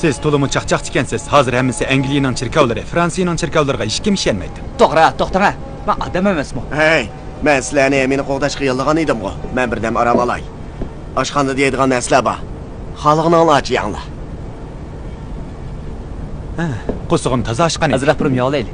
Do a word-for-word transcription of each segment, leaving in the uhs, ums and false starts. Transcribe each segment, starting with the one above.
سىز تولىمۇ چاقچاقچى ئىكەنسىز. ھازىر ھەممىسى ئەنگلىيەنىڭ چېركاۋلىرى، فرانسىيەنىڭ چېركاۋلىرىغا ھېچكىم ئىشەنمەيدۇ. توغرا، توختاڭە. مەن ئادەم ئەمەسمۇ؟ ھەي، مەن سىلەرنى مېنى قوغداشقا يوللىغان ئىدىمغۇ. مەن بىردەم ئارام ئالاي. ئاشخانىدا يەيدىغان نەرسىلەر بار. خالىغىنىڭلارچە يەڭلار. ھە، قورسىقىم تازا ئاچقان ئىدى. ئازراق بۇرۇن يەۋالايلى.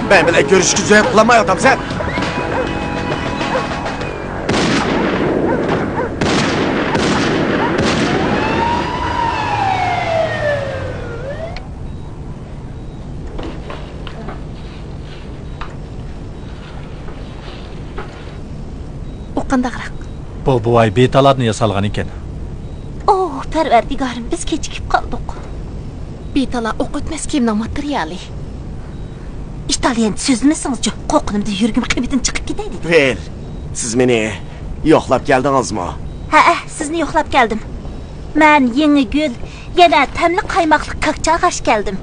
مەن بىلەن كۆرۈشۈشكە جۈرئەت قىلالمايۋاتامسەن؟ ئۇ قانداقراق؟ بۇ بوۋاي بىتالادىن ياسالغان ئىكەن. ئوھ، پەرۋەردىگارىم، بىز كېچىكىپ قالدۇق. بىتالا ئوق ئۆتمەس كىيىمنىڭ ماتېرىيالى. ئىتالىيەنچە سۆزلىمىسىڭىزچۇ، قورققىنىمدىن يۈرىكىم قېپىدىن چىقىپ كېتەي دېدى. ۋىل، سىز مېنى يوقلاپ كەلدىڭىزمۇ؟ ھەئە، سىزنى يوقلاپ كەلدىم. مەن يېڭى گۈل، يەنە تەملىك قايماقلىق كاكچاغا ئاش كەلدىم.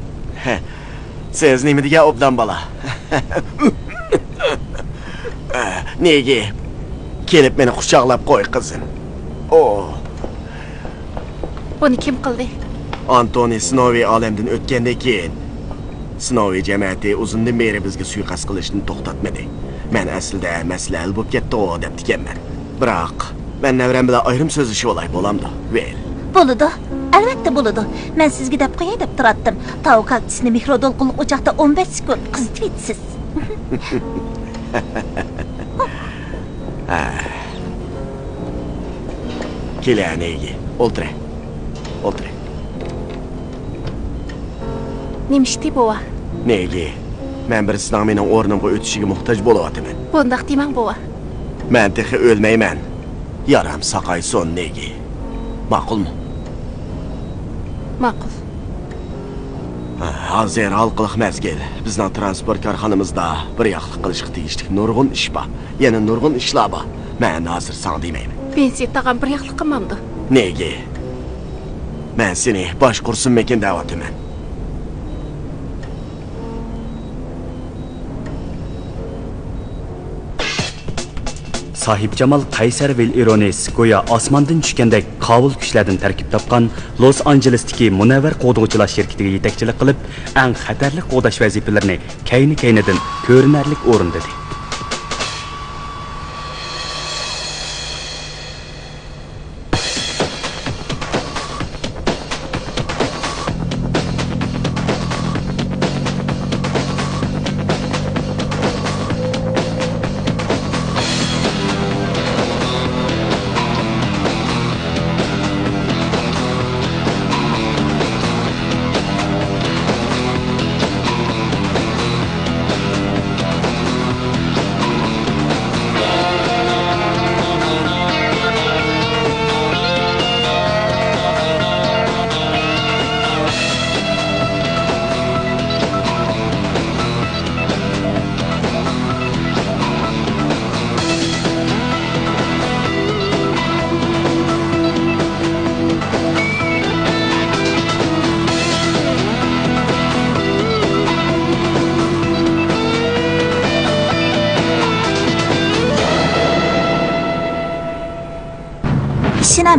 سىز نېمە دېگەن ئوبدان بالا. نېگى، كېلىپ مېنى قۇچاقلاپ قوي، قىزىم. ئو. بۇنى كىم قىلدى؟ ئانتونى سنوۋى ئالەمدىن ئۆتكەندىن كېيىن، سنوۋى جەمەتى ئۇزۇندىن بېرى بىزگە سۇيىقەست قىلىشتىن توختاتمىدى. مەن ئەسلىدە مەسىلە ھەل بولۇپ كەتتىغۇ دەپتىكەنمەن. بىراق، مەن نەۋرەم بىلەن ئايرىم سۆزلىشىۋالاي، بولامدۇ، ۋىل؟ بولىدۇ. ئەلۋەتتە بولىدۇ. مەن سىزگە دەپ قوياي دەپ تۇراتتىم. تاۋۇ كاكتۇسنى مىكرودولقۇنلۇق ئوچاقتا ئون بەش سېكۇنت قىزىتىۋېتىسىز. ھە. كېلە، نېگى. ئولتۇرە. ئولتۇرە. نېمە ئىشتى، بوۋا؟ نېگى، مەن بىرسىنىڭ مېنىڭ ئورنۇمغا ئۆتۈشىگە موھتاج بولۇۋاتىمەن. بۇنداق دېمەڭ، بوۋا. مەن تېخى ئۆلمەيمەن. يارام ساقايسۇن، نېگى. ماقۇلمۇ؟ ماقۇل. ھازىر ھالقىلىق مەزگىل. بىزنىڭ ترانسپورت كارخانىمىزدا بىر ياقلىق قىلىشقا تېگىشلىك نۇرغۇن ئىش بار. يەنە نۇرغۇن ئىشلار بار. مەن ھازىر ساڭا دېمەيمەن. ۋىنسېنت تاغام بىر ياقلىق قىلمامدۇ؟ نېگى؟ مەن سېنى باشقۇرسۇنمىكىن دەۋاتىمەن. ساھىبجامال قەيسەر ۋىل ئىرونىس گويا ئاسماندىن چۈشكەندەك قاۋۇل كۈچلەردىن تەركىب تاپقان لوس ئانژېلېستىكى مۇنەۋۋەر قوغدىغۇچىلار شىركىتىگە يېتەكچىلىك قىلىپ، ئەڭ خەتەرلىك قوغداش ۋەزىپىلىرىنى كەينى-كەينىدىن كۆرۈنەرلىك ئورۇندىدى.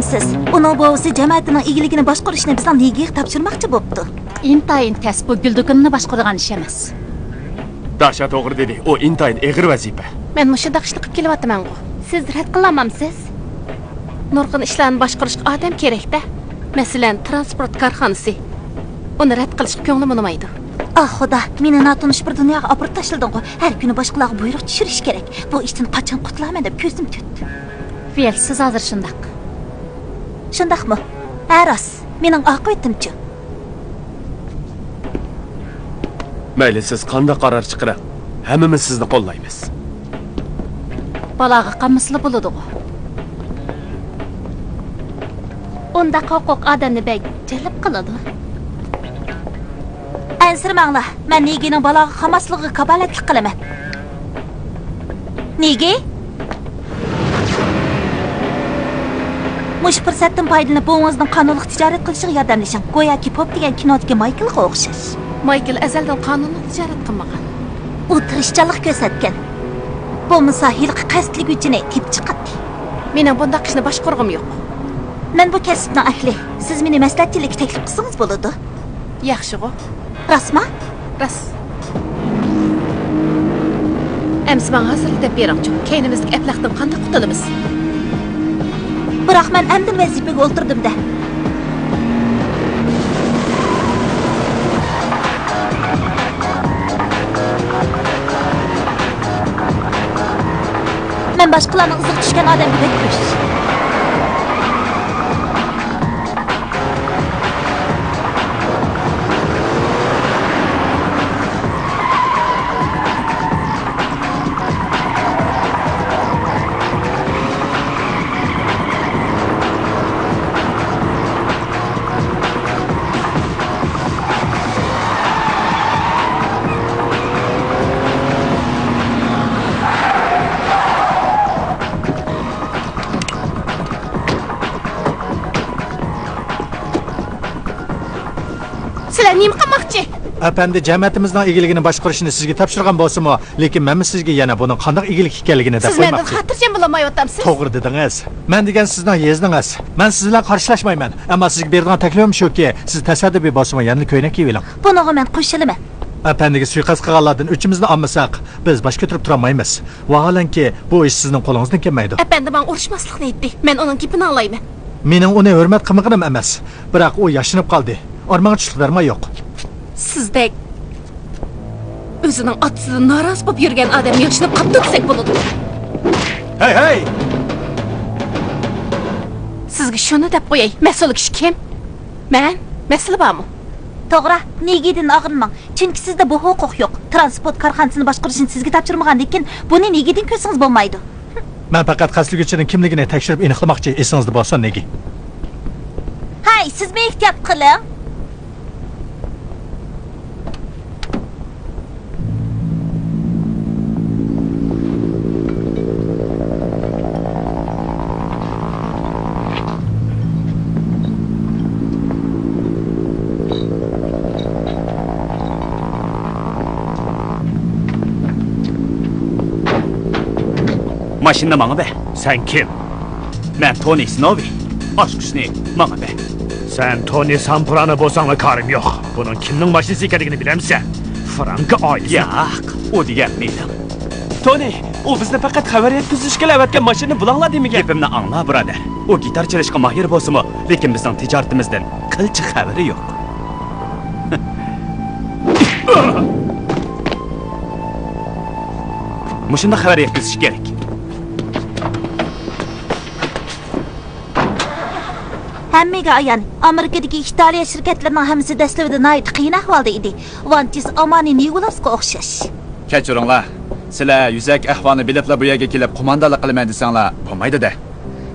سىز، ئۇنىڭ بوۋىسى جەمەتىنىڭ ئىگىلىكىنى باشقۇرۇشنى بىزنىڭ نىگىگە تاپشۇرماقچى بوپتۇ. ئىنتايىن تەس، بۇ گۈل دۇكىنىنى باشقۇرىدىغان ئىش ئەمەس. داشا توغرا دېدى، ئۇ ئىنتايىن ئېغىر ۋەزىپە. مەن مۇشۇنداق ئىشنى قىلىپ كېلىۋاتىمەنغۇ. سىز رەت قىلالمامسىز؟ نۇرغۇن ئىشلارنى باشقۇرۇشقا ئادەم كېرەك-دە. مەسىلەن، تىرانسپورت كارخانىسى. ئۇنى رەت قىلىشقا كۆڭلۈم ئۇنىمايدۇ. ئاھ، خۇدا، مېنى ناتونۇش بىر دۇنياغا ئاپىرىپ تاشلىدىڭغۇ. ھەر كۈنى باشقىلارغا بۇيرۇق چۈشۈرۈش كېرەك. بۇ ئىشتىن قاچان قۇتۇلارمەن دەپ كۆزۈم تۆت. ۋېل، سىز ھازىر شۇنداق. شۇنداقمۇ؟ ھە، راست. مېنىڭ ئاقىۋىتىمچۇ؟ مەيلى، سىز قانداق قارار چىقىرىڭ، ھەممىمىز سىزنى قوللايمىز. بالاغا قالمىسىلا بولىدىغۇ. ئۇنداق ھوقۇق ئادەمنى بەك جەلپ قىلىدۇ. ئەنسىرىمەڭلار، مەن نىگىنىڭ بالاغا قالماسلىقىغا كاپالەتلىك قىلىمەن. نىگى؟ مۇشۇ پۇرسەتتىن پايدىلىنىپ، بوۋىڭىزنىڭ قانۇنلۇق تىجارەت قىلىشىغا ياردەملىشىڭ. گوياكى پوپ دېگەن كىنودىكى مايكلغا ئوخشاش. مايكل ئەزەلدىن قانۇنلۇق تىجارەت قىلمىغان. ئۇ تىرىشچانلىق كۆرسەتكەن. بولمىسا ھېلىقى قەستلىگۈچىنى تېپىپ چىقاتتى. مېنىڭ بۇنداق ئىشنى باشقۇرغۇم يوق. مەن بۇ كەسىپنىڭ ئەھلى. سىز مېنى مەسلىھەتچىلىككە تەكلىپ قىلسىڭىز بولىدۇ. ياخشىغۇ. راستما؟ راست. ئەمسە ماڭا ھازىرلا دەپ بېرىڭچۇ، كەينىمىزدىكى ئەپلەختىن قانداق قۇتۇلىمىز؟ بىراق مەن ئەمدىلا ۋەزىپىگە ئولتۇردۇم-دە. مەن باشقىلارنىڭ ئىزىغا چۈشكەن ئادەمگە بەك كۈلۈش. سىلەر نېمە قىلماقچى؟ ئەپەندى جەمەتىمىزنىڭ ئىگىلىكىنى باشقۇرۇشنى سىزگە تاپشۇرغان بولسىمۇ، لېكىن مەنمۇ سىزگە يەنە بۇنىڭ قانداق ئىگىلىك ئىكەنلىكىنى دەپ قويماقچى. سىز مەندىن خاتىرجەم بولالمايۋاتامسىز؟ توغرا دېدىڭىز. مەن دېگەن سىزنىڭ يېزىنىڭ ئەس. مەن سىز بىلەن قارشىلاشمايمەن. ئەمما سىزگە بېرىدىغان تەكلىپىم شۇكى، سىز تەسادىپىي بولسىمۇ يەنىلا كۆينەك كىيىۋېلىڭ. بۇنىڭغا مەن قوشۇلىمەن. ئەپەندىگە سۇيىقەست قىلغانلاردىن ئۈچىمىزنى ئالمىساق، بىز باش كۆتۈرۈپ تۇرالمايمىز. ۋاھالەنكى، بۇ ئىش سىزنىڭ قولىڭىزدىن كەلمەيدۇ. ئەپەندى ماڭا ئۇرۇشماسلىقنى ئېيتتى. مەن ئۇنىڭ گېپىنى ئاڭلايمەن. مېنىڭ ئۇنى ھۆرمەت قىلمىغىنىم ئەمەس. بىراق ئۇ ياشىنىپ قالدى. ئارماڭغا چۈشلۈك دەرمان يوق. سىزدەك ئۆزىنىڭ ئاتىسىدىن نارازى بولۇپ يۈرگەن ئادەم ياشىنىپ قاپتۇ دېسەك بولىدۇ. ھەي، ھەي! سىزگە شۇنى دەپ قوياي، مەسئۇل كىشى كىم؟ مەن؟ مەسىلە بارمۇ؟ توغرا، نىگىدىن ئاغرىنماڭ. چۈنكى سىزدە بۇ ھوقۇق يوق. تىرانسپورت كارخانىسىنى باشقۇرۇشنى سىزگە تاپشۇرمىغاندىكىن، بۇنى نىگىدىن كۆرسىڭىز بولمايدۇ. مەن پەقەت قەستلىگۈچىنىڭ كىملىكىنى تەكشۈرۈپ ئېنىقلىماقچى، ئېسىڭىزدە بولسۇن، نىگى. ھەي، سىزمۇ ئېھتىيات قىلىڭ. ماشىنىنى ماڭا بەر. سەن كىم؟ مەن تونى سنوۋى. ئاچقۇچنى ماڭا بەر. سەن تونى سامپرانو بولساڭلا كارىم يوق. بۇنىڭ كىمنىڭ ماشىنىسى ئىكەنلىكىنى بىلەمسەن؟ فرانكا ئائىلىسى. ياق، ئۇ دېگەن مېنىڭ. تونى، ئۇ بىزنى پەقەت خەۋەر يەتكۈزۈشكىلا ئەۋەتكەن ماشىنىنى بۇلاڭلا دېمىگەن. گېپىمنى ئاڭلا، بۇرادەر. ئۇ گىتار چېلىشقا ماھىر بولسىمۇ، لېكىن بىزنىڭ تىجارىتىمىزدىن قىلچە خەۋىرى يوق. مۇشۇنداق خەۋەر يەتكۈزۈش كېرەك. ھەممىگە ئايان، ئامېرىكىدىكى ئىتالىيە شىركەتلىرىنىڭ ھەممىسى دەسلىۋىدە ناھايىتى قىيىن ئەھۋالدا ئىدى. ۋانتىس ئامانى نىكولاسقا ئوخشاش. كەچۈرۈڭلار، سىلەر يۈزەك ئەھۋالنى بىلىپلا بۇ يەرگە كېلىپ قوماندانلىق قىلىمەن دېسەڭلار بولمايدۇ-دە.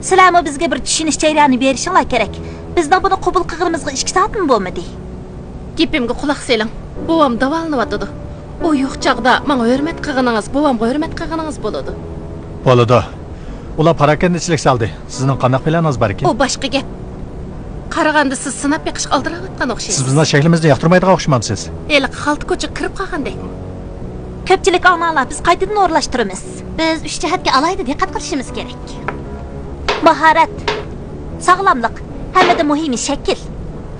سىلەرمۇ بىزگە بىر چۈشىنىش جەريانى بېرىشىڭلار كېرەك. بىزنىڭ بۇنى قوبۇل قىلغىنىمىزغا ئىككى سائەتمۇ بولمىدى. گېپىمگە قۇلاق سېلىڭ. بوۋام داۋالىنىۋاتىدۇ. ئۇ يوق چاغدا ماڭا ھۆرمەت قىلغىنىڭىز، بوۋامغا ھۆرمەت قىلغىنىڭىز بولىدۇ. بولىدۇ. ئۇلار پاراكەندىچىلىك سالدى. سىزنىڭ قانداق پىلانىڭىز باركىن؟ ئۇ باشقا گەپ. قارىغاندا سىز سىناپ بېقىشقا ئالدىراۋاتقان ئوخشايسىز. سىز بىزنىڭ شەكلىمىزنى ياقتۇرمايدىغان ئوخشىمامسىز؟ ھېلىقى خالتا كوچىغا كىرىپ قالغاندەك. كۆپچىلىك ئاڭلاڭلار، بىز قايتىدىن ئورۇنلاشتۇرىمىز. بىز ئۈچ جەھەتكە ئالاھىدە دىققەت قىلىشىمىز كېرەك. ماھارەت. ساغلاملىق، ھەممىدىن مۇھىمى شەكىل.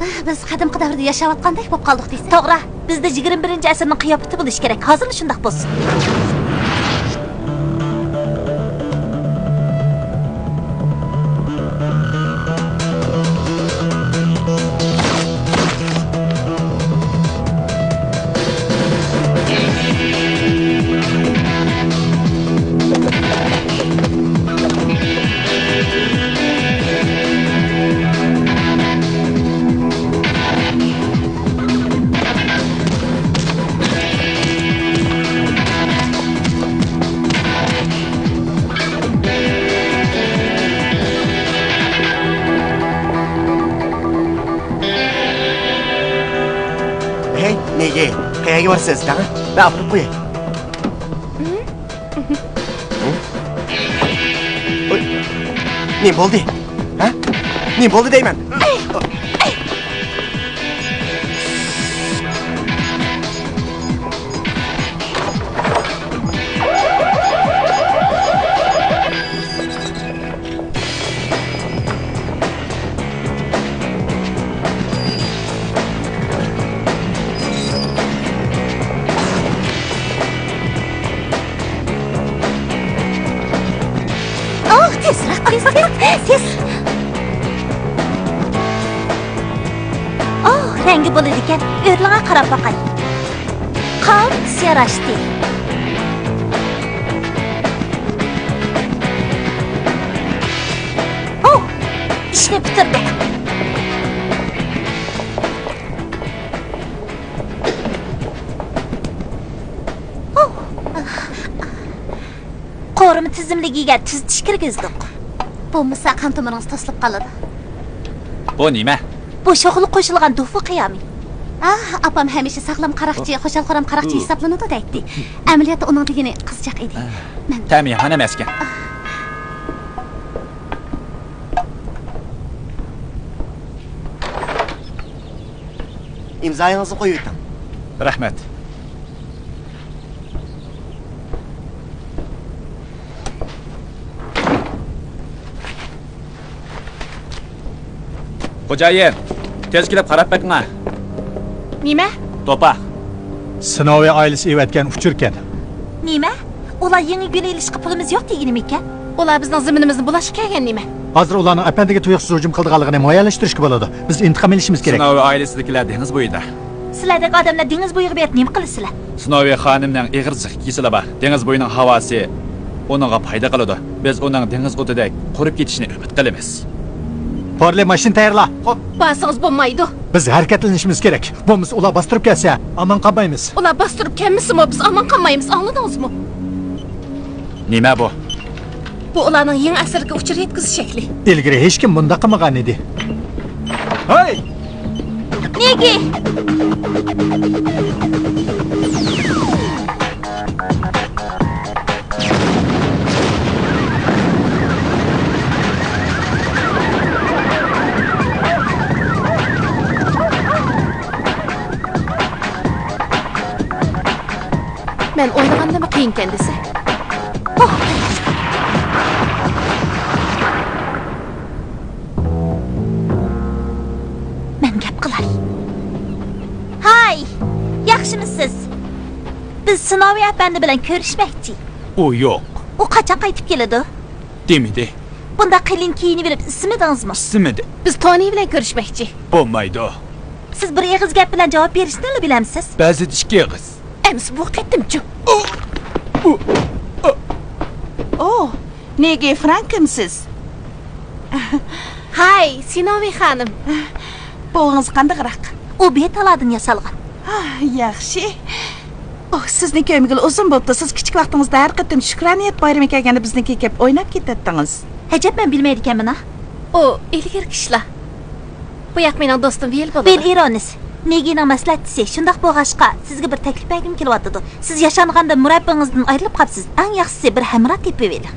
ئاھ، بىز قەدىمكى دەۋردە ياشاۋاتقاندەك بولۇپ قالدۇق دېسە. توغرا، بىزدە يىگىرمە بىرىنچى ئەسىرنىڭ قىياپىتى بولۇشى كېرەك. ھازىرلا شۇنداق بولسۇن. ھەي، نېگى، قەيەرگە بارىسىز؟ دەڭ، مەن ئاپىرىپ قوياي. ئوي، نېمە بولدى؟ ھە؟ نېمە بولدى دەيمەن؟ ئوھ، تېزراق، تېز، تېز، تېز. ئوھ، رەڭگى بولىدىكەن. ئۆرلىڭە قاراپ باقاي. قالتىس ياراشتى. ئوھ، ئىشنى پۈتتۈردى. ئوھ. قورۇما تىزىملىكىگە تۈزىتىش كىرگۈزدۇق. بولمىسا قان تومۇرىڭىز توسۇلۇپ قالىدۇ. بۇ نېمە؟ بۇ شوخلا قوشۇلغان دوفۇ قىيامى. ئاھ، ئاپام ھەمىشە ساغلام قاراقچى، خۇشال-خۇرام قاراقچى ھېسابلىنىدۇ دەيتتى. ئەمەلىيەتتە ئۇنىڭ دېگىنى قىزچاق ئىدى. مەن تەمى يامان ئەمەسكەن. ئىمزايىڭىزنى قويۇۋېتىڭ. رەھمەت. خوجايىن، تېز كېلىپ قاراپ بېقىڭا. نېمە؟ توپا. سىنوۋى ئائىلىسى ئېۋەتكەن ئۇچۇركەن. نېمە؟ ئۇلار يېڭى گۈل ئېلىشقا پۇلىمىز يوق دېگىنىمىكەن؟ ئۇلار بىزنىڭ زېمىنىمىزنى بۇلاشقا كەلگەن نېمە؟ ھازىر ئۇلارنىڭ ئەپەندىگە تۇيۇقسىز ھۇجۇم قىلىدىغانلىقىنى مۇئەييەنلەشتۈرۈشكە بولىدۇ. بىز ئىنتىقام ئېلىشىمىز كېرەك. سىنوۋى ئائىلىسىدىكىلەر دېڭىز بويىدا. سىلەردەك ئادەملەر دېڭىز بويىغا بېرىپ نېمە قىلىسىلەر؟ سنوۋى خانىمنىڭ ئېغىر زىخ كېسىلى بار. دېڭىز بويىنىڭ ھاۋاسى ئۇنىڭغا پايدا قىلىدۇ. بىز ئۇنىڭ دېڭىز ئوتىدەك قۇرۇپ كېتىشىنى ئۈمىد قىلىمىز. پورلى، ماشىنا تەييارلا. خوپ. بارسىڭىز بولمايدۇ. بىز ھەرىكەتلىنىشىمىز كېرەك. بولمىسا ئۇلار باستۇرۇپ كەلسە، ئامان قالمايمىز. ئۇلار باستۇرۇپ كەلمىسىمۇ، بىز ئامان قالمايمىز، ئاڭلىدىڭىزمۇ؟ نېمە بۇ؟ بۇ ئۇلارنىڭ يېڭى ئەسىرگە ئۇچۇر يەتكۈزۈش شەكلى. ئىلگىرى ھېچكىم بۇنداق قىلمىغان ئىدى. ھەي! نېگى! مەن ئويلىغاندىنمۇ قىيىنكەن دېسە. مەن گەپ قىلاي. ھاي، ياخشىمۇسىز؟ بىز سنوۋى ئەپەندى بىلەن كۆرۈشمەكچى. ئۇ يوق. ئۇ قاچان قايتىپ كېلىدۇ؟ دېمىدى. بۇنداق قېلىن كىيىنىۋېلىپ ئىسسىمىدىڭىزمۇ؟ ئىسسىمىدى. بىز تونى بىلەن كۆرۈشمەكچى. بولمايدۇ. سىز بىر ئېغىز گەپ بىلەن جاۋاب بېرىشنىلا بىلەمسىز؟ بەزىدە ئىككى ئېغىز. ئەمىسە بۇ قېتىمچۇ؟ ئوھ، نېگى فرانكمسىز؟ ھاي، سىنوۋى خانىم. بوۋىڭىز قانداقراق؟ ئۇ بىتالاردىن ياسالغان. ھا، ياخشى. ئوھ، سىزنى كۆرمىگىلى ئۇزۇن بوپتۇ. سىز كىچىك ۋاقتىڭىزدا ھەر قېتىم شۈكرانىيەت بايرىمى كەلگەندە بىزنىڭكىگە كېلىپ ئويناپ كېتەتتىڭىز. ئەجەب، مەن بىلمەيدىكەنمەن ھە. ئۇ ئىلگىرىكى ئىشلار. بۇ ياق مېنىڭ دوستۇم ۋىل بولىدۇ. ۋىل ئىرونىس، نېگىنىڭ مەسلىھەتچىسى. شۇنداق بولغاچقا، سىزگە بىر تەكلىپ بەرگۈم كېلىۋاتىدۇ. سىز ياشانغاندا مۇرەببىڭىزدىن ئايرىلىپ قاپسىز. ئەڭ ياخشىسى بىر ھەمراھ تېپىۋېلىڭ.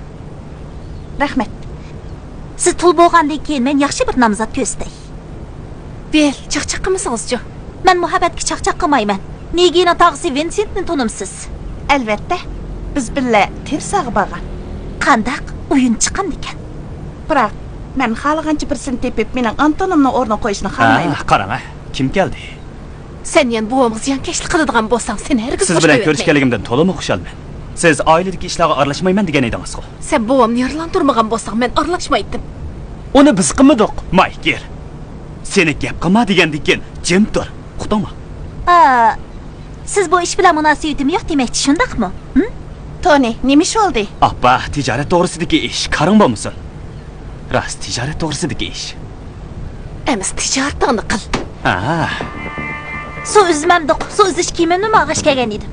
رەھمەت. سىز تۇل بولغاندىن كېيىن مەن ياخشى بىر نامزات كۆرسىتەي. ۋىل، چاقچاق قىلمىسىڭىزچۇ؟ مەن مۇھەببەتكە چاقچاق قىلمايمەن. نېگىنىڭ تاغىسى ۋىنسېنتنى تونۇمسىز؟ ئەلۋەتتە. بىز بىللە تېرساغا بارغان. قانداق؟ ئويۇن چىقامدىكەن؟ بىراق، مەن خالىغانچە بىرسىنى تېپىپ، مېنىڭ ئانتونۇمنىڭ ئورنىغا قويۇشنى خالىمايمەن. ھە، قاراڭ، ھە، كىم كەلدى؟ سەن يەنە بوۋامغا زىيانكەشلىك قىلىدىغان بولساڭ، سېنى ھەرگىز سىز بىلەن كۆرۈشكەنلىكىمدىن تولىمۇ خۇشالمەن. سىز ئائىلىدىكى ئىشلارغا ئارىلاشمايمەن دېگەن ئىدىڭىزغۇ؟ سەن بوۋامنى يارىلاندۇرمىغان بولساڭ، مەن ئارىلاشمايتتىم. ئۇنى بىز قىلمىدۇق، مايكل. سېنى گەپ قىلما دېگەندىكىن جىم تۇر. ئۇقتۇڭمۇ؟ ئا، سىز بۇ ئىش بىلەن مۇناسىۋىتىم يوق دېمەكچى، شۇنداقمۇ؟ ھىم؟ تونى، نېمە ئىش بولدى؟ ئاپا، تىجارەت توغرىسىدىكى ئىش، كارىڭ بولمىسۇن. راست، تىجارەت توغرىسىدىكى ئىش. ئەمىسە تىجارىتىڭنى قىل. ھە. سۇ ئۈزمەمدۇق، سۇ ئۈزۈش كىيىمىمنىمۇ ئالغاچ كەلگەن ئىدىم.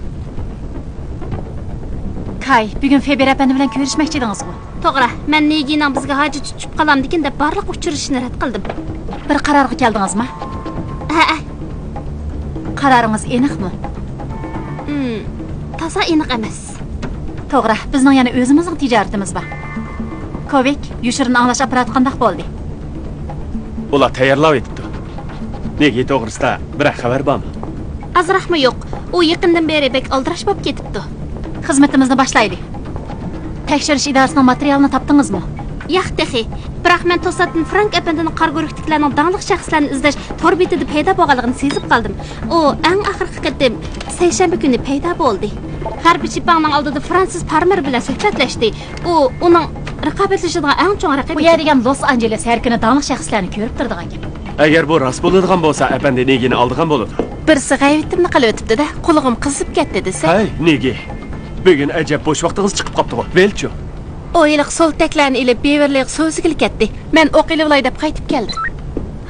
كاي، بۈگۈن فېبېر ئەپەندى بىلەن كۆرۈشمەكچى ئىدىڭىزغۇ؟ توغرا، مەن نېگىنىڭ بىزگە ھاجىتى چۈشۈپ قالامدىكىن دەپ بارلىق ئۇچرىشىشنى رەت قىلدىم. بىر قارارغا كەلدىڭىزما؟ ھەئە. قارارىڭىز ئېنىقمۇ؟ ھىم، تازا ئېنىق ئەمەس. توغرا، بىزنىڭ يەنە ئۆزىمىزنىڭ تىجارىتىمىز بار. كوۋىك، يوشۇرۇن ئاڭلاش ئاپپاراتى قانداق بولدى؟ ئۇلار تەييارلاۋېتىپتۇ. نېگى توغرىسىدا بىرەر خەۋەر بارمۇ؟ ئازراقمۇ يوق. ئۇ يېقىندىن بېرى بەك ئالدىراش بولۇپ كېتىپتۇ. خىزمىتىمىزنى باشلايلى. تەكشۈرۈش ئىدارىسىنىڭ ماتېرىيالىنى تاپتىڭىزمۇ؟ ياق تېخى. بىراق مەن توساتتىن فرانك ئەپەندىنىڭ قارا گۇرۇھتىكىلەرنىڭ داڭلىق شەخسلەرنى ئىزدەش تور بېتىدە پەيدا بولغانلىقىنى سېزىپ قالدىم. ئۇ ئەڭ ئاخىرقى قېتىم سەيشەنبە كۈنى پەيدا بولدى. غەربىي شىپاڭنىڭ ئالدىدا فرانسىس پارمېر بىلەن سۆھبەتلەشتى. ئۇ ئۇنىڭ رىقابەتلىشىدىغان ئەڭ چوڭ رەقىبى. ئۇ يەر دېگەن لوس ئانژېلېس ھەر كۈنى داڭلىق شەخسلەرنى كۆرۈپ تۇرىدىغان گەپ. ئەگەر بۇ راست بولىدىغان بولسا، ئەپەندى نېگىنى ئالىدىغان بولىدۇ. بىرسى غەيۋىتىمنى قىلىۋېتىپتۇ-دە، قۇلىقىم قىزىپ كەتتى دېسە. ھەي، نېگى. بۈگۈن ئەجەب بوش ۋاقتىڭىز چىقىپ قاپتىغۇ. ۋېلچۇ. ئۇ ھېلىقى سولتەكلەرنى ئېلىپ بېۋېرلىغا سوزىگىلى كەتتى. مەن ئوقۇۋالاي دەپ قايتىپ كەلدىم.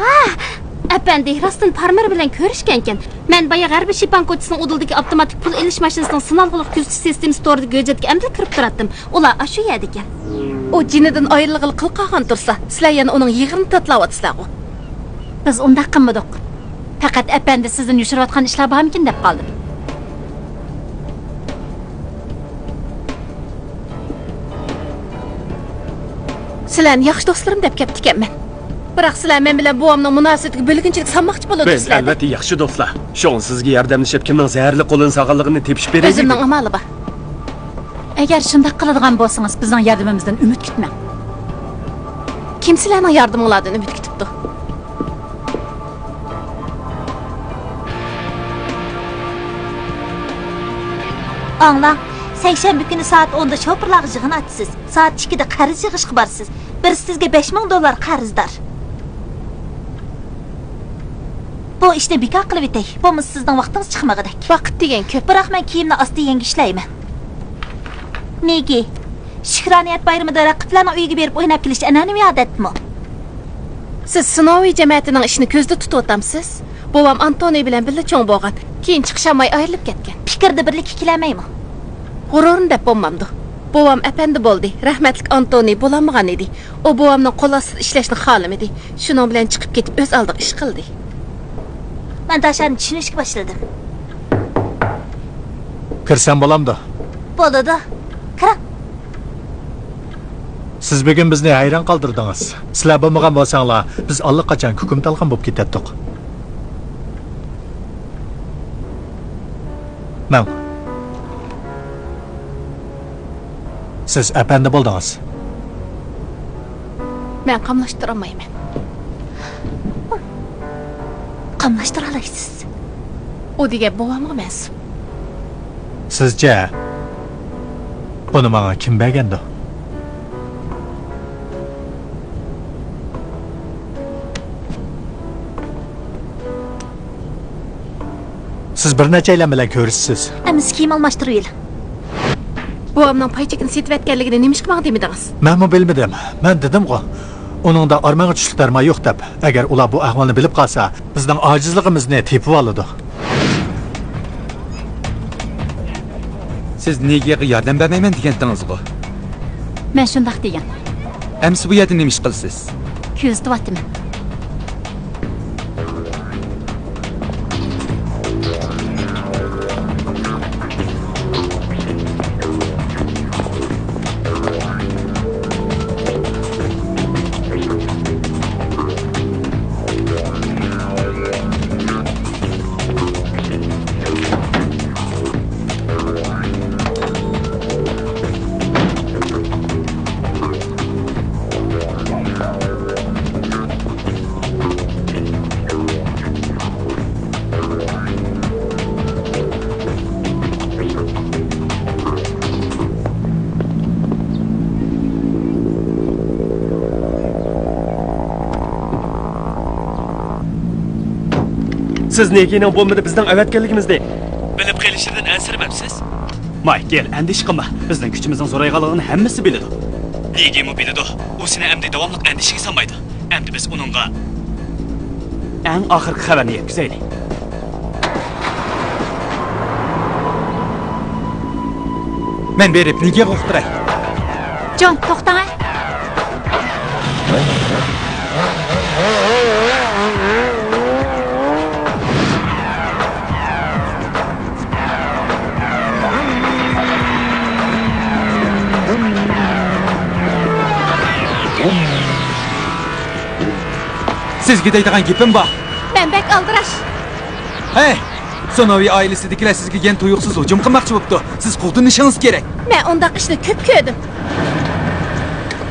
ھا، ئەپەندى، راستتىن پارمېر بىلەن كۆرۈشكەنكەن. مەن بايا غەربىي شىپان كوچىسىنىڭ ئۇدۇلىدىكى ئاپتوماتىك پۇل ئېلىش ماشىنىسىنىڭ سىنالغۇلۇق كۆزىتىش سىستېمىسى تورىدىكى ھۆججەتكە ئەمدىلا كىرىپ تۇراتتىم. ئۇلار ئاشۇ يەردىكەن. ئۇ جېنىدىن ئايرىلغىلى قىل قالغان تۇرسا، سىلەر يەنە ئۇنىڭ يىغىرىنى تاتىلاۋاتىسىلەرغۇ. بىز ئۇنداق قىلمىدۇق. پەقەت ئەپەندى سىزدىن يوشۇرۇۋاتقان ئىشلار بارمىكىن دەپ قالدىم. سىلەرنى ياخشى دوستلىرىم دەپ كەپتىكەنمەن. بىراق سىلەر مەن بىلەن بوۋامنىڭ مۇناسىۋىتىگە بۆلگۈنچىلىك سالماقچى بولىدۇ. بىز ئەلۋەتتە ياخشى دوستلار. شۇڭا سىزگە ياردەملىشىپ، كىمنىڭ زەھەرلىك قولىنى سالغانلىقىنى تېپىشىپ بېرەيلى. ئۆزۈمنىڭ ئامالى بار. ئەگەر شۇنداق قىلىدىغان بولسىڭىز، بىزنىڭ ياردىمىمىزدىن ئۈمىد كۈتمەڭ. كىم سىلەرنىڭ ياردىمىڭلاردىن ئۈمىد كۈتۈپتۇ؟ ئاڭلاڭ، سەيشەنبە كۈنى سائەت ئوندا شوپۇرلارغا يىغىن ئاچىسىز. سائەت ئىككىدە قەرز يىغىشقا بارىسىز. بىرسى سىزگە بەش مىڭ دوللار قەرزدار. بۇ ئىشنى بىكار قىلىۋېتەي، بولمىسا سىزنىڭ ۋاقتىڭىز چىقمىغۇدەك. ۋاقىت دېگەن كۆپ. بىراق مەن كىيىمنى ئاستى يەڭگە ئىشلەيمەن. نېگى، شۈكرانىيەت بايرىمىدا رەقىبلەرنىڭ ئۆيىگە بېرىپ ئويناپ كېلىش ئەنئەنىۋى ئادەتمۇ؟ سىز سنوۋى جەمەتىنىڭ ئىشىنى كۆزدە تۇتۇۋاتامسىز؟ بوۋام ئانتونى بىلەن بىللە چوڭ بولغان، كېيىن چىقىشالماي ئايرىلىپ كەتكەن. پىكىردە بىرلىككە كېلەلمەيمۇ؟ غۇرۇرۇم دەپ بولمامدۇ؟ بوۋام ئەپەندى بولدى، رەھمەتلىك ئانتونى بولالمىغان ئىدى. ئۇ بوۋامنىڭ قول ئاستىدا ئىشلەشنى خالىمىدى. شۇنىڭ بىلەن چىقىپ كېتىپ ئۆز ئالدىغا ئىش قىلدى. مەن داشانى چۈشىنىشكە باشلىدىم. كىرسەم بولامدۇ؟ بولىدۇ. كىرىڭ. سىز بۈگۈن بىزنى ھەيران قالدۇردىڭىز. سىلەر بولمىغان بولساڭلار، بىز ئاللىقاچان كۇكۇمتالغان بولۇپ كېتەتتۇق. ماڭ. سىز ئەپەندى بولدىڭىز. مەن قاملاشتۇرالمايمەن. قاملاشتۇرالايسىز. ئۇ دېگەن بوۋامغا مەنسۇپ. سىزچە، بۇنى ماڭا كىم بەرگەندۇ؟ سىز بىر نەچچەيلەن بىلەن كۆرۈشىسىز. ئەمىسە كىيىم ئالماشتۇرۇۋېلىڭ. بوۋامنىڭ پاي چېكىنى سېتىۋەتكەنلىكىنى نېمىشقا ماڭا دېمىدىڭىز؟ مەنمۇ بىلمىدىم. مەن دېدىمغۇ، ئۇنىڭدا ئارمانغا چۈشلۈك دەرمان يوق دەپ. ئەگەر ئۇلار بۇ ئەھۋالنى بىلىپ قالسا، بىزنىڭ ئاجىزلىقىمىزنى تېپىۋالىدۇ. سىز نېگىغا ياردەم بەرمەيمەن دېگەنتىڭىزغۇ؟ مەن شۇنداق دېگەن. ئەمىسە بۇ يەردە نېمە ئىش قىلىسىز؟ كۆزىتىۋاتىمەن. سىز نېگىنىڭ بومبىنى بىزنىڭ ئەۋەتكەنلىكىمىزنى بىلىپ قېلىشىدىن ئەنسىرىمەمسىز؟ مايكل، ئەندىشە قىلما. بىزنىڭ كۈچىمىزنىڭ زورايغانلىقىنى ھەممىسى بىلىدۇ. نېگىمۇ بىلىدۇ. ئۇ سېنى ئەمدى داۋاملىق ئەندىشىگە سالمايدۇ. ئەمدى بىز ئۇنىڭغا ئەڭ ئاخىرقى خەۋەرنى يەتكۈزەيلى. مەن بېرىپ نېگىغا ئۇقتۇراي. جون، توختاڭ ھە. سىزگە دەيدىغان گېپىم بار. مەن بەك ئالدىراش. ھەي! سونوۋى ئائىلىسىدىكىلەر سىزگە يەنە تۇيۇقسىز ھۇجۇم قىلماقچى بوپتۇ. سىز قوغدىنىشىڭىز كېرەك. مەن ئۇنداق ئىشنى كۆپ كۆردۈم.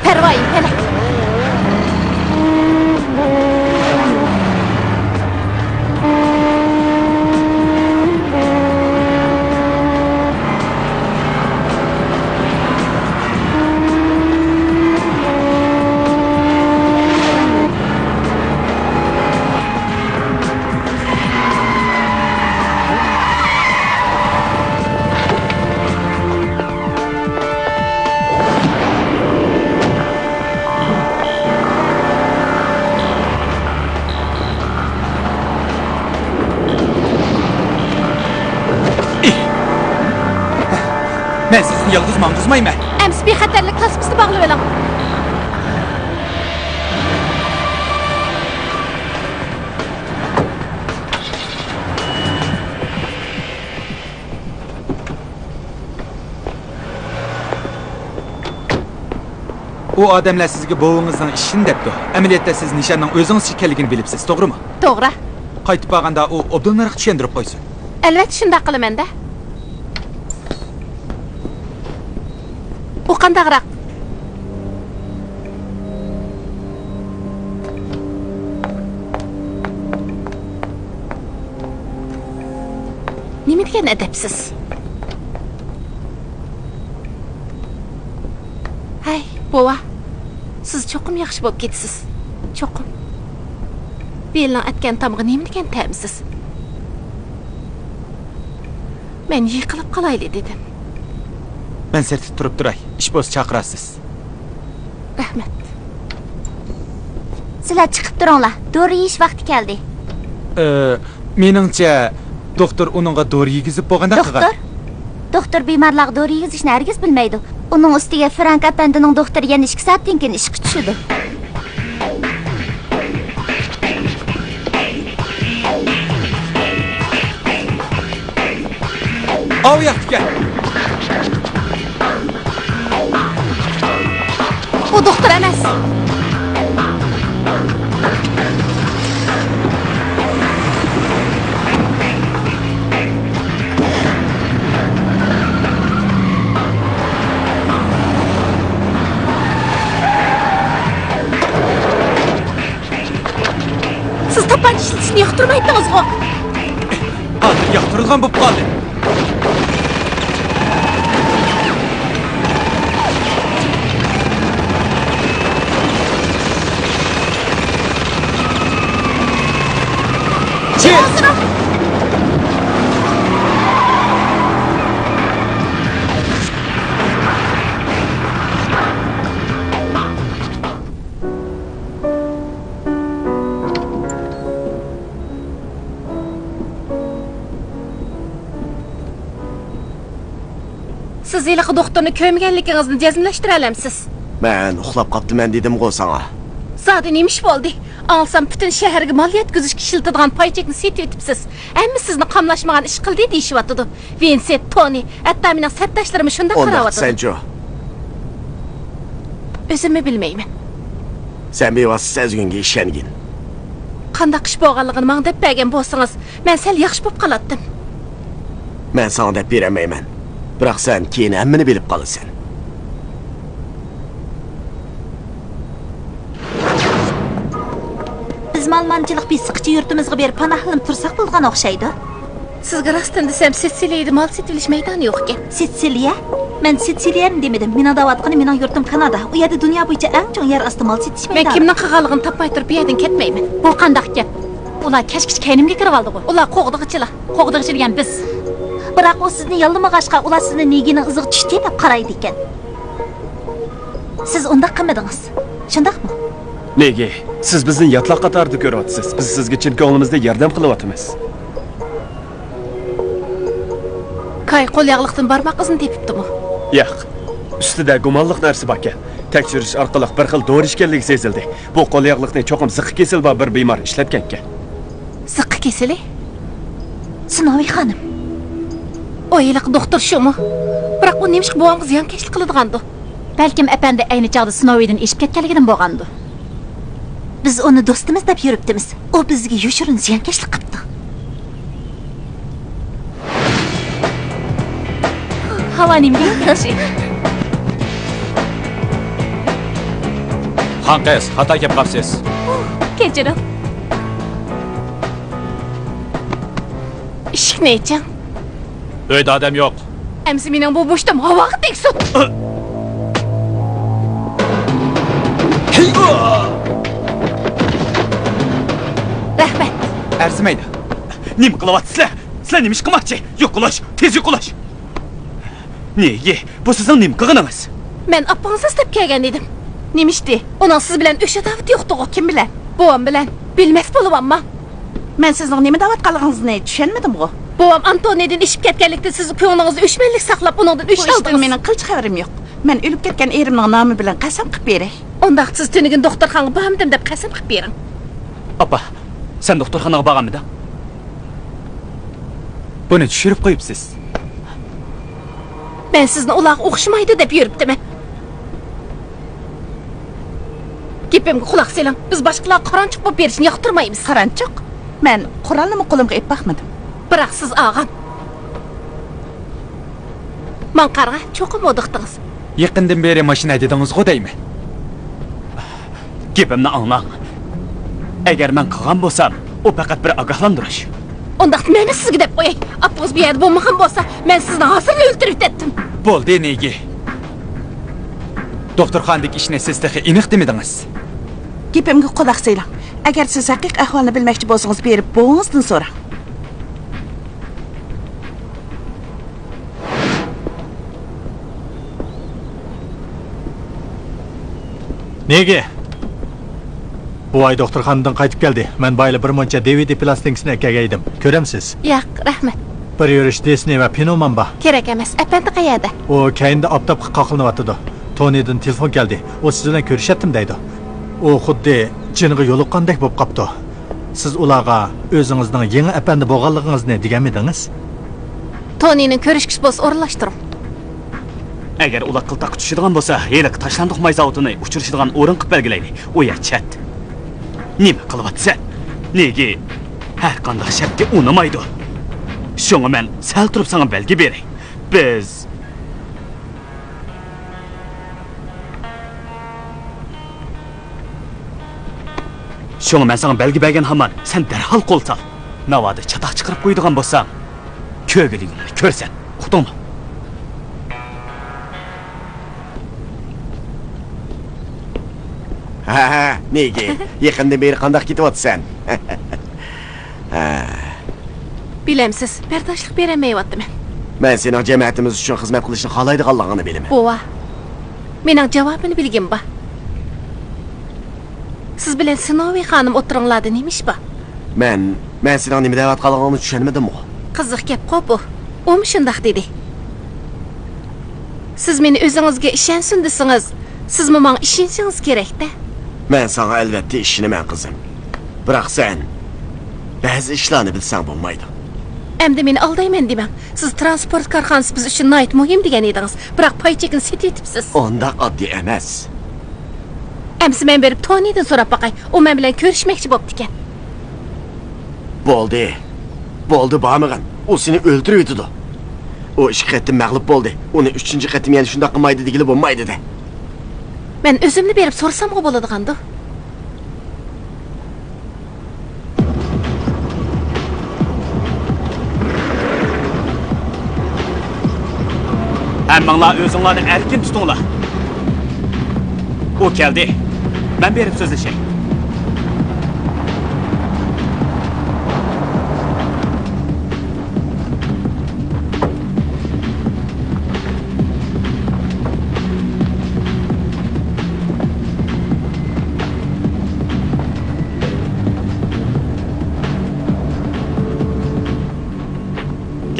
پەرۋايى پەلەك. مەن سىزنى يالغۇز ماڭغۇزمايمەن. ئەمسە بىخەتەرلىك تاسمىسىنى باغلىۋېلىڭ. ئۇ ئادەملەر سىزگە بوۋىڭىزنىڭ ئىشىنى دەپتۇ. ئەمەلىيەتتە سىز نىشاننىڭ ئۆزىڭىز ئىكەنلىكىنى بىلىپسىز، توغرىمۇ؟ توغرا. قايتىپ بارغاندا ئۇ ئوبدانراق چۈشەندۈرۈپ قويسۇن. ئەلۋەتتە شۇنداق قىلىمەن-دە. بۇ قانداقراق؟ نېمە دېگەن ئەدەپسىز! ھەي، بوۋا، سىز چوقۇم ياخشى بولۇپ كېتىسىز. چوقۇم. بىلنىڭ ئەتكەن تامىقى نېمە دېگەن تەمسىز! مەن يىقىلىپ قالايلى دېدىم. مەن سىرتتا تۇرۇپ تۇراي. ئىش بولسا چاقىرارسىز. رەھمەت. سىلەر چىقىپ تۇرۇڭلار. دورا يېيىش ۋاقتى كەلدى. ئى، مېنىڭچە، دوختۇر ئۇنىڭغا دورا يېگۈزۈپ بولغاندەك قىلغان. دوختۇر؟ دوختۇر بىمارلارغا دورا يېگۈزۈشنى ھەرگىز بىلمەيدۇ. ئۇنىڭ ئۈستىگە فرانك ئەپەندىنىڭ دوختۇرى يەنە ئىككى سائەتتىن كېيىن ئىشقا چۈشىدۇ. ئاۋۇ ياقتىكەن. ئۇ دوختۇر ئەمەس. سىز تاپانچا ئىشلىتىشنى ياقتۇرمايتتىڭىزغۇ؟ ھازىر ياقتۇرۇلغان بولۇپ قالدى. سىز ھېلىقى دوختۇرنى كۆرمىگەنلىكىڭىزنى جەزملەشتۈرەلەمسىز؟ مەن ئۇخلاپ قاپتىمەن دېدىمغۇ ساڭا. زادى نېمە ئىش بولدى؟ ئاڭلىسام، پۈتۈن شەھەرگە مال يەتكۈزۈشكە ئىشلىتىدىغان پايچېكنى سېتىۋېتىپسىز. ھەممە سىزنى قاملاشمىغان ئىش قىلدى دېيىشىۋاتىدۇ. ۋىنسېنت، تونى، ھەتتا مېنىڭ سەپداشلىرىممۇ شۇنداق قاراۋاتىدۇ. ئۇنداق دېسەنچۇ؟ ئۆزۈممۇ بىلمەيمەن. سەن بىۋاسىتە سەزگۈڭگە ئىشەنگىن. قانداق ئىش بولغانلىقىنى ماڭا دەپ بەرگەن بولسىڭىز، مەن سەل ياخشى بولۇپ قالاتتىم. مەن ساڭا دەپ بېرەلمەيمەن. بىراق سەن كېيىن ھەممىنى بىلىپ قالىسەن. بىز مالىمانچىلىق بېسىقىچە يۇرتىمىزغا بېرىپ پاناھلىنىپ تۇرساق بولغان ئوخشايدۇ. سىزگە راستىنى دېسەم، سىتسىلىيەدە مال سېتىۋېلىش مەيدانى يوق ئىكەن. سىتسىلىيە؟ مەن سىتسىلىيەنى دېمىدىم. مېنىڭ دەۋاتقىنىم مېنىڭ يۇرتۇم كانادا. ئۇ يەردە دۇنيا بويىچە ئەڭ چوڭ يەر ئاستى مال سېتىش مەيدانى. مەن كىمنىڭ قىلغانلىقىنى تاپماي تۇرۇپ بۇ يەردىن كەتمەيمەن. بۇ قانداق گەپ؟ ئۇلار كەچكىچە كەينىمگە كىرىۋالدىغۇ. ئۇلار قوغدىغۇچىلار. قوغدىغۇچى دېگەن بىز. بىراق ئۇ سىزنى ياللىمىغاچقا، ئۇلار سىزنى نىگىنىڭ ئىزىغا چۈشتى دەپ قارايدىكەن. سىز ئۇنداق قىلمىدىڭىز. شۇنداقمۇ؟ نىگى، سىز بىزنى ياتلىق قاتارىدا كۆرۈۋاتىسىز. بىز سىزگە چىن كۆڭلىمىزدىن ياردەم قىلىۋاتىمىز. كاي قول ياغلىقتىن بارماق ئىزىنى تېپىپتىمۇ؟ ياق. ئۈستىدە گۇمانلىق نەرسە باركەن. تەكشۈرۈش ئارقىلىق بىر خىل دورا ئىكەنلىكى سېزىلدى. بۇ قول ياغلىقنى چوقۇم زىققا كېسىلى بار بىر بىمار ئىشلەتكەنىكەن. زىققا كېسىلى؟ سىنوۋى خانىم. ئۇ ھېلىقى دوختۇر شۇمۇ؟ بىراق ئۇ نېمىشقا بوۋامغا زىيانكەشلىك قىلىدىغاندۇ؟ بەلكىم ئەپەندى ئەينى چاغدا سىنوۋىدىن ئېشىپ كەتكەنلىكىدىن بولغاندۇ. بىز ئۇنى دوستىمىز دەپ يۈرۈپتىمىز. ئۇ بىزگە يوشۇرۇن زىيانكەشلىك قىپتۇ. ھاۋا نېمىگە ياخشى؟ خان قىز، خاتا كەپ قاپسىز. كەچۈرۈڭ. ئىشىكنى ئېچىڭ. ئۆيدە ئادەم يوق. ئەمسە مېنىڭ بۇ مۇشتۇم ھاۋاغا تەگسۇن. رەھمەت. ئەرزىمەيدۇ. نېمە قىلىۋاتىسىلەر؟ سىلەر نېمە ئىش قىلماقچى؟ يوقىلىش، تېز يوقىلىش. نېگى، بۇ سىزنىڭ نېمە قىلغىنىڭىز؟ مەن ئاپىڭىزنى ئىزدەپ كەلگەن ئىدىم. نېمە ئىشتى؟ ئۇنىڭ سىز بىلەن ئۆچ ئاداۋىتى يوقتىغۇ؟ كىم بىلەن؟ بوۋام بىلەن. بىلمەس بولۇۋالماڭ. مەن سىزنىڭ نېمە دەۋاتقانلىقىڭىزنى چۈشەنمىدىمغۇ؟ بوۋام ئانتونىدىن ئېشىپ كەتكەنلىكتىن سىز كۆڭلىڭىزنى ئۆچمەنلىك ساقلاپ، ئۇنىڭدىن ئۆچ بۇ ئىشتىن ئالدىڭىز. مېنىڭ قىلچە خەۋىرىم يوق. مەن ئۆلۈپ كەتكەن ئېرىمنىڭ نامى بىلەن قەسەم قىلىپ بېرەي. ئۇنداق سىز تۈنۈگۈن دوختۇرخانىغا بارمىدىم دەپ قەسەم قىلىپ بېرىڭ. ئاپا، سەن دوختۇرخانىغا بارغانمىدىڭ؟ بۇنى چۈشۈرۈپ قويۇپسىز. مەن سىزنى ئۇلارغا ئوخشىمايدۇ دەپ يۈرۈپتىمەن. گېپىمگە قۇلاق سېلىڭ. بىز باشقىلارغا قارانچۇق بولۇپ بېرىشنى ياقتۇرمايمىز. قارانچۇق؟ مەن قورالنىمۇ قولۇمغا ئېلىپ باقمىدىم. بىراق سىز ئاغام. ماڭا قارىغا، چوقۇم ھودۇقتىڭىز. يېقىندىن بېرى ماشىنا ھەيدىدىڭىزغۇ دەيمەن. گېپىمنى ئاڭلاڭ. ئەگەر مەن قىلغان بولسام، ئۇ پەقەت بىر ئاگاھلاندۇرۇش. ئۇنداقتا مەنمۇ سىزگە دەپ قوياي. ئاپىڭىز بۇ يەردە بولمىغان بولسا، مەن سىزنى ھازىرلا ئۆلتۈرۈۋېتەتتىم. بولدى، نېگى. دوختۇرخانىدىكى ئىشنى سىز تېخى ئېنىق دېمىدىڭىز. گېپىمگە قۇلاق سېلىڭ. ئەگەر سىز ھەقىقىي ئەھۋالنى بىلمەكچى بولسىڭىز، بېرىپ بوۋىڭىزدىن سوراڭ. نېگى؟ بوۋاي دوختۇرخانىدىن قايتىپ كەلدى. مەن بايىلا بىر مۇنچە دى ۋى دى پىلاستىنكىسىنى ئەكەلگەن ئىدىم. كۆرەمسىز؟ ياق، رەھمەت. بىر يۈرۈش دىسنى ۋە پىنومان بار. كېرەك ئەمەس. ئەپەندى قەيەردە؟ ئۇ كەينىدە ئاپتاپقا قاقلىنىۋاتىدۇ. تونىدىن تېلېفون كەلدى. ئۇ سىز بىلەن كۆرۈشەتتىم دەيدۇ. ئۇ خۇددى جېنىغا يولۇققاندەك بولۇپ قاپتۇ. سىز ئۇلارغا ئۆزىڭىزنىڭ يېڭى ئەپەندى بولغانلىقىڭىزنى دېگەنمىدىڭىز؟ تونىنىڭ كۆرۈشكۈسى بولسا ئورۇنلاشتۇرۇڭ. ئەگەر ئۇلار قىلتاققا چۈشىدىغان بولسا، ھېلىقى تاشلاندۇق ماي زاۋۇتىنى ئۇچرىشىدىغان ئورۇن قىلىپ بەلگىلەيلى. ئۇ يەر چەت. نېمە قىلىۋاتىسەن؟ نېگى؟ ھەر قانداق شەرتكە ئۇنىمايدۇ. شۇڭا مەن سەل تۇرۇپ ساڭا بەلگە بېرەي. بىز شۇڭا مەن ساڭا بەلگە بەرگەن ھامان، سەن دەرھال قول سال. ناۋادا چاتاق چىقىرىپ قويىدىغان بولساڭ، كۆرگۈلۈكۈڭنى كۆرىسەن. ئۇقتۇڭمۇ؟ ھە، ھە، نېگى، يېقىندىن بېرى قانداق كېتىۋاتىسەن؟ ھە. بىلەمسىز، بەرداشلىق بېرەلمەيۋاتىمەن. مەن سېنىڭ جەمەتىمىز ئۈچۈن خىزمەت قىلىشنى خالايدىغانلىقىڭنى بىلىمەن. بوۋا، مېنىڭ جاۋابىنى بىلگۈم بار. سىز بىلەن سىنوۋى خانىم ئوتتۇرىڭلاردا نېمە ئىش بار؟ مەن، مەن سېنىڭ نېمە دەۋاتقانلىقىڭنى چۈشەنمىدىمغۇ؟ قىزىق گەپقۇ بۇ. ئۇمۇ شۇنداق دېدى. سىز مېنى ئۆزىڭىزگە ئىشەنسۇن دېسىڭىز، سىزمۇ ماڭا ئىشىنىشىڭىز كېرەك-دە. مەن ساڭا ئەلۋەتتە ئىشىنىمەن، قىزىم. بىراق سەن بەزى ئىشلارنى بىلسەڭ بولمايدۇ. ئەمدى مېنى ئالدايمەن دېمەڭ. سىز ترانسپورت كارخانىسى بىز ئۈچۈن ناھايىتى مۇھىم دېگەن ئىدىڭىز. بىراق پاي چېكىنى سېتىۋېتىپسىز. ئۇنداق ئاددىي ئەمەس. ئەمسە مەن بېرىپ تونىدىن سوراپ باقاي. ئۇ مەن بىلەن كۆرۈشمەكچى بوپتىكەن. بولدى. بولدى، بارمىغىن. ئۇ سېنى ئۆلتۈرۈۋېتىدۇ. ئۇ ئىككى قېتىم مەغلۇپ بولدى. ئۇنى ئۈچىنچى قېتىم يەنە شۇنداق قىلمايدۇ دېگىلى بولمايدۇ-دە. مەن ئۆزۈملا بېرىپ سورىسامغۇ بولىدىغاندۇ؟ ھەممىڭلار ئۆزۈڭلارنى ئەركىن تۇتۇڭلار. ئۇ كەلدى. مەن بېرىپ سۆزلىشەي.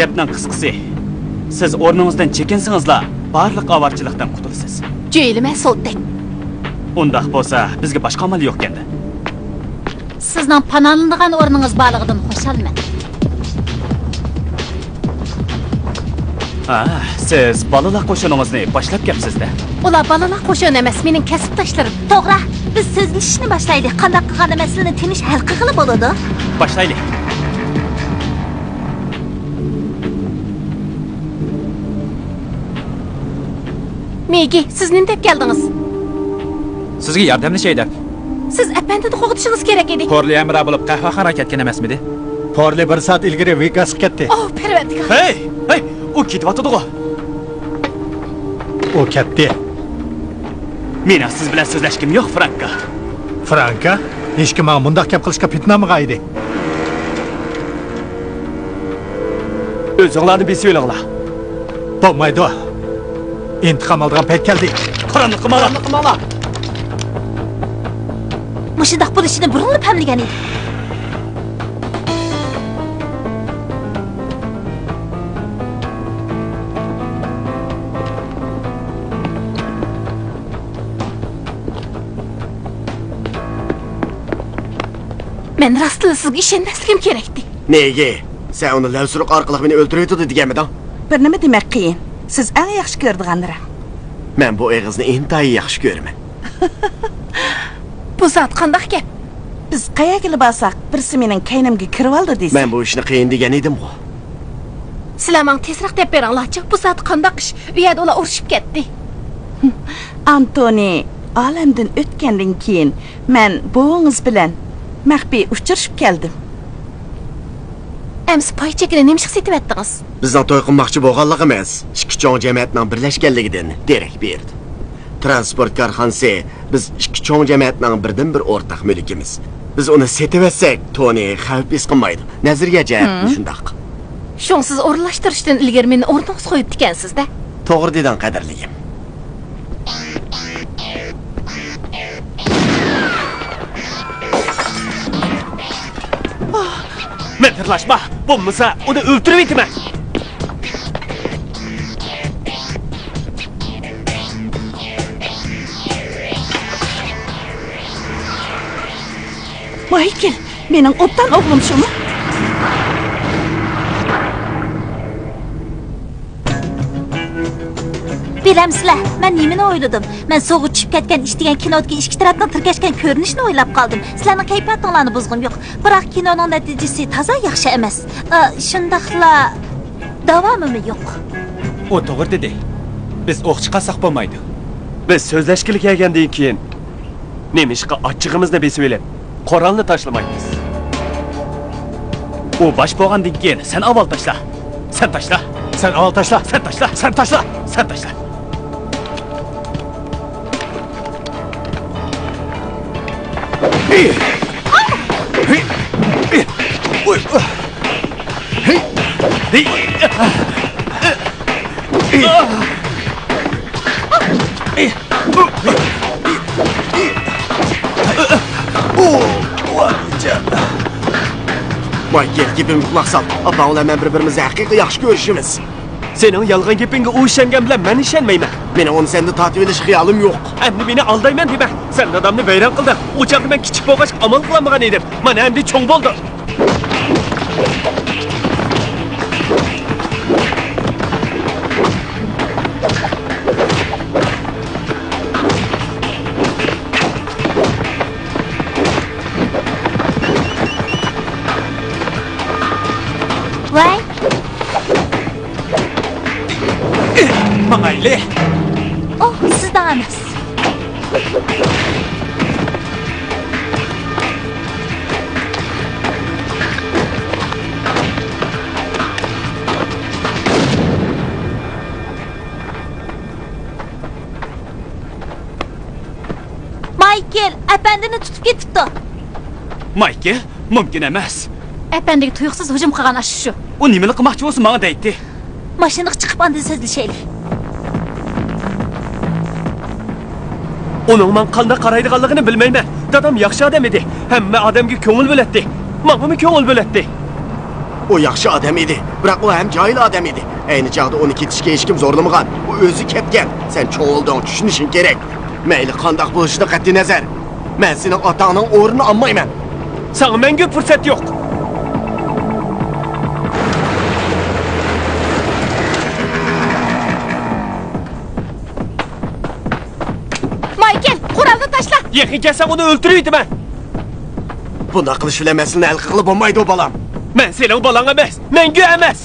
گەپنىڭ قىسقىسى، سىز ئورنىڭىزدىن چېكىنسىڭىزلا، بارلىق ئاۋارىچىلىقتىن قۇتۇلىسىز. جۆيلىمە، سولتەك. ئۇنداق بولسا، بىزگە باشقا ئامال يوقكەن-دە. سىزنىڭ پاناھلىنىدىغان ئورنىڭىز بارلىقىدىن خۇشالمەن. ھا، سىز بالىلار قوشۇنىڭىزنى باشلاپ كەپسىز-دە. ئۇلار بالىلار قوشۇنى ئەمەس، مېنىڭ كەسىپداشلىرىم. توغرا، بىز سۆزلىشىشنى باشلايلى. قانداق قىلغاندا مەسىلىنى تىنچ ھەل قىلغىلى بولىدۇ؟ باشلايلى. مېگى، سىز نېمە دەپ كەلدىڭىز؟ سىزگە ياردەملىشەي دەپ. سىز ئەپەندىنى قوغدىشىڭىز كېرەك ئىدى. پورلى ھەمراھ بولۇپ قەھۋەخانىغا كەتكەن ئەمەسمىدى؟ پورلى بىر سائەت ئىلگىرى ۋېگاسقا كەتتى. ئوھ، پەرۋەردىگار! ھەي، ھەي، ئۇ كېتىۋاتىدىغۇ. ئۇ كەتتى. مېنىڭ سىز بىلەن سۆزلەشكۈم يوق، فرانكا. فرانكا؟ ھېچكىم ماڭا مۇنداق گەپ قىلىشقا پېتىنالمىغان ئىدى. ئۆزۈڭلارنى بېسىۋېلىڭلار. بولمايدۇ. ئىنتىقام ئالىدىغان پەيت كەلدى. قاراملىققا ماڭلا. مۇشۇنداق بولۇشىنى بۇرۇنلا پەملىگەن ئىدىم. مەن راستلا سىزگە ئىشەنمەسلىكىم كېرەكتى. نېگى؟ سەن ئۇنى لەۋسۇرۇق ئارقىلىق مېنى ئۆلتۈرۈۋېتىدۇ دېگەنمىدىڭ؟ بىر نېمە دېمەك قىيىن. سىز ئەڭ ياخشى كۆرىدىغانلىرىم. مەن بۇ ئېغىزنى ئىنتايىن ياخشى كۆرىمەن. بۇ زادى قانداق گەپ؟ بىز قەيەرگىلا بارساق، بىرسى مېنىڭ كەينىمگە كىرىۋالىدۇ دېسە. مەن بۇ ئىشنى قىيىن دېگەن ئىدىمغۇ. سىلەر ماڭا تېزرەك دەپ بېرىڭلارچۇ، بۇ زادى قانداق ئىش؟ ئۇ يەردە ئۇلار ئۇرۇشۇپ كەتتى. ئانتونى ئالەمدىن ئۆتكەندىن كېيىن، مەن بوۋىڭىز بىلەن مەخپىي ئۇچرىشىپ كەلدىم. ئەمسە پاي چېكىنى نېمىشقا سېتىۋەتتىڭىز؟ بىزنىڭ توي قىلماقچى بولغانلىقىمىز ئىككى چوڭ جەمەتنىڭ بىرلەشكەنلىكىدىن دېرەك بېرىدۇ. تىرانسپورت كارخانىسى بىز ئىككى چوڭ جەمەتنىڭ بىردىنبىر ئورتاق مۈلكىمىز. بىز ئۇنى سېتىۋەتسەك، تونى خەۋپ ھېس قىلمايدۇ. نەزەرىيە جەھەتتىن شۇنداق. شۇڭا سىز ئورۇنلاشتۇرۇشتىن ئىلگىرى مېنى ئورنىڭىزغا قويۇپتىكەنسىز-دە. توغرا دېدىڭ، قەدىرلىكىم. مەن تىرلاشما، بولمىسا ئۇنى ئۆلتۈرۈۋېتىمەن. مايكل، مېنىڭ ئوبدان ئوغلۇم شۇمۇ؟ بىلەمسىلەر، مەن نېمىنى ئويلىدىم؟ مەن سۇغا چۈشۈپ كەتكەن ئىش دېگەن كىنودىكى ئىككى تەرەپنىڭ تىركەشكەن كۆرۈنۈشىنى ئويلاپ قالدىم. سىلەرنىڭ كەيپىياتىڭلارنى بۇزغۇم يوق. بىراق كىنونىڭ نەتىجىسى تازا ياخشى ئەمەس. ئا، شۇنداقلا داۋامىمۇ يوق. ئۇ توغرا دېدى. بىز ئوق چىقارساق بولمايدۇ. بىز سۆزلەشكىلى كەلگەندىن كېيىن، نېمىشقا ئاچچىقىمىزنى بېسىۋېلىپ، قورالنى تاشلىمايمىز؟ ئۇ باش بولغاندىن كېيىن سەن ئاۋۋال تاشلا. سەن تاشلا. سەن ئاۋۋال تاشلا. سەن تاشلا. سەن تاشلا. سەن تاشلا. مايكل، گېپىمگە قۇلاق سال. ئاپاڭ بىلەن مەن بىر-بىرىمىزنى ھەقىقىي ياخشى كۆرۈشىمىز. سېنىڭ يالغان گېپىڭگە ئۇ ئىشەنگەن بىلەن مەن ئىشەنمەيمەن. مېنىڭ ئۇنى سەندىن تارتىۋېلىش خىيالىم يوق. ئەمدى مېنى ئالدايمەن دېمە. سەن دادامنى ۋەيران قىلدىڭ. ئۇ چاغدا مەن كىچىك بولغاچقا ئامال قىلالمىغان ئىدىم. مانا ئەمدى چوڭ بولدۇم. ۋاي. ماڭايلى. ئوھ، سىزدىن ئەمەس. مايكل، ئەپەندىنى تۇتۇپ كېتىپتۇ. مايكل؟ مۇمكىن ئەمەس. ئەپەندىگە تۇيۇقسىز ھۇجۇم قىلغان ئاشۇ شۇ. ئۇ نېمىلا قىلماقچى بولسا ماڭا دەيتتى. ماشىنىغا چىقىپ ئاندىن سۆزلىشەيلى. ئۇنىڭ ماڭا قانداق قارايدىغانلىقىنى بىلمەيمەن. دادام ياخشى ئادەم ئىدى. ھەممە ئادەمگە كۆڭۈل بۆلەتتى. ماڭىمۇ كۆڭۈل بۆلەتتى. ئۇ ياخشى ئادەم ئىدى، بىراق ئۇ ھەم جاھىل ئادەم ئىدى. ئەينى چاغدا ئۇنى كېتىشكە ھېچكىم زورلىمىغان. ئۇ ئۆزى كەتكەن. سەن چوڭ بولدۇڭ، چۈشىنىشىڭ كېرەك. مەيلى قانداق بولۇشىدىن قەتئىينەزەر، مەن سېنىڭ ئاتاڭنىڭ ئورنىنى ئالمايمەن. ساڭا مەڭگۈ پۇرسەت يوق. مايكل، قورالنى تاشلا! يېقىن كەلسەڭ ئۇنى ئۆلتۈرۈۋېتىمەن. بۇنداق قىلىش بىلەن مەسىلىنى ھەل قىلغىلى بولمايدۇ، بالام. مەن سېنىڭ بالاڭ ئەمەس، مەڭگۈ ئەمەس.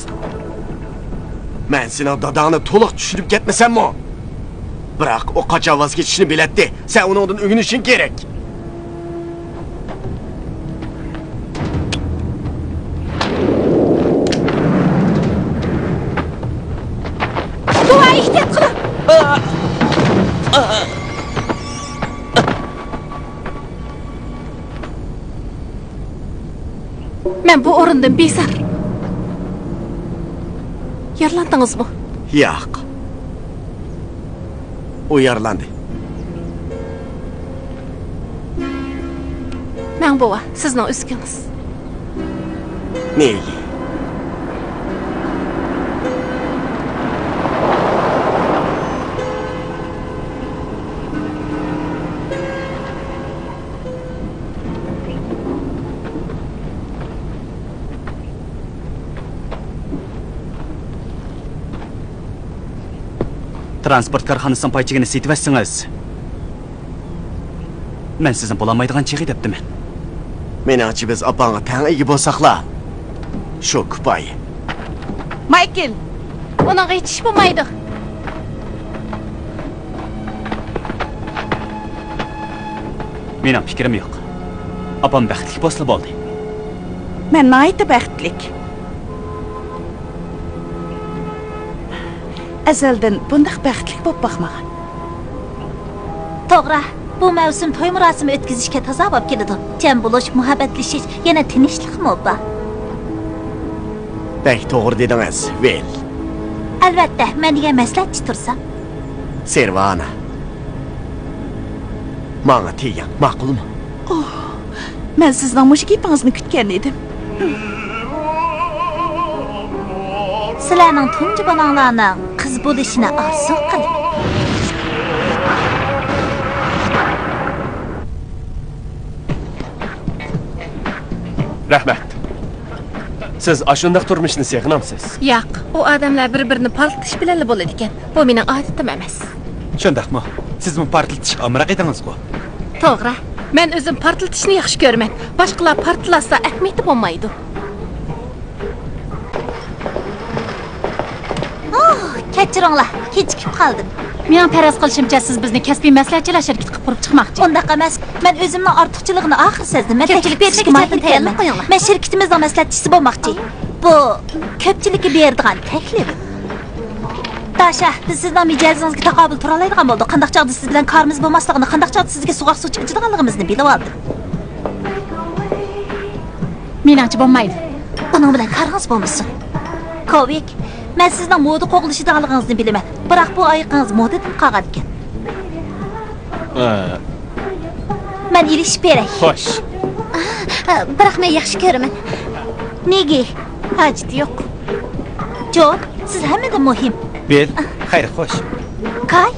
مەن سېنىڭ داداڭنى تولۇق چۈشىنىپ كەتمىسەممۇ، بىراق ئۇ قاچان ۋاز كېچىشنى بىلەتتى. سەن ئۇنىڭدىن ئۆگىنىشىڭ كېرەك. بوۋاي، ئېھتىيات قىلىڭ! مەن بۇ ئورۇندىن بىزار. يارىلاندىڭىزمۇ؟ ياق. ئۇ يارىلاندى. مەڭ بوۋا، سىزنىڭ ئۈسكىڭىز. نېگى؟ تىرانسپورت كارخانىسىنىڭ پاي چېكىنى سېتىۋەتسىڭىز، مەن سىزنى بولالمايدىغان چېغى دەپتىمەن. مېنىڭچە، بىز ئاپاڭغا تەڭ ئىگە بولساقلا، شۇ كۇپايە. مايكل! ئۇنىڭغا ھېچ ئىش بولمايدۇ. مېنىڭ پىكرىم يوق. ئاپام بەختلىك بولسىلا بولدى. مەن ناھايىتى بەختلىك. ئەزەلدىن بۇنداق بەختلىك بولۇپ باقمىغان. توغرا، بۇ مەۋسۇم توي مۇراسىمى ئۆتكۈزۈشكە تازا باب كېلىدۇ. جەم بولۇش، مۇھەببەتلىشىش، يەنە تىنچلىقمۇ بار. بەك توغرا دېدىڭىز، ۋىل. ئەلۋەتتە، مەن دېگەن مەسلىھەتچى تۇرسام. سېرۋانا، ماڭا تېگىڭ، ماقۇلمۇ؟ ئوھ، مەن سىزنىڭ مۇشۇ گېپىڭىزنى كۈتكەن ئىدىم. سىلەرنىڭ تۇنجى بالاڭلارنىڭ قىز بولۇشىنى ئارزۇ قىلىمەن. رەھمەت. سىز ئاشۇنداق تۇرمۇشنى سېغىنامسىز؟ ياق، ئۇ ئادەملەر بىر-بىرىنى پارتلىتىش بىلەنلا بولىدىكەن. بۇ مېنىڭ ئادىتىم ئەمەس. شۇنداقمۇ؟ سىزمۇ پارتلىتىشقا ئامراق ئىدىڭىزغۇ؟ توغرا. مەن ئۆزۈم پارتلىتىشنى ياخشى كۆرىمەن. باشقىلار پارتلاتسا ئەھمىيىتى بولمايدۇ. ئوھ، كەچۈرۈڭلار، كېچىكىپ قالدىم. مېنىڭ پەرەز قىلىشىمچە، سىز بىزنى كەسپىي مەسلىھەتچىلەر شىركىتى قىلىپ قۇرۇپ چىقماقچى. ئۇنداق ئەمەس، مەن ئۆزۈمنىڭ ئارتۇقچىلىقىنى ئاخىر سەزدىم. مەن تەكلىپ بېرىشكە مايىل ئىكەنمەن. مەن شىركىتىمىزنىڭ مەسلىھەتچىسى بولماقچى. بۇ كۆپچىلىككە بېرىدىغان تەكلىپ. داشا، بىز سىزنىڭ مىجەزىڭىزگە تاقابىل تۇرالايدىغان بولدۇق. قانداق چاغدا سىز بىلەن كارىمىز بولماسلىقىنى، قانداق چاغدا سىزگە سوغۇق سۇ چىقىرىدىغانلىقىمىزنى بىلىۋالدىم. مېنىڭچە بولمايدۇ. ئۇنىڭ بىلەن كارىڭىز بولمىسۇن. كوۋىك، مەن سىزنىڭ مودا قوغلىشىدىغانلىقىڭىزنى بىلىمەن. بىراق بۇ ئايىقىڭىز مودىدىن قالغانىكەن. ئە. مەن ئېلىشىپ بېرەي. خوش. ئە، بىراق مەن ياخشى كۆرىمەن. نېگى؟ ھاجىتى يوق. جون، سىز ھەممىدىن مۇھىم. بىل، خەير، خوش. كاي،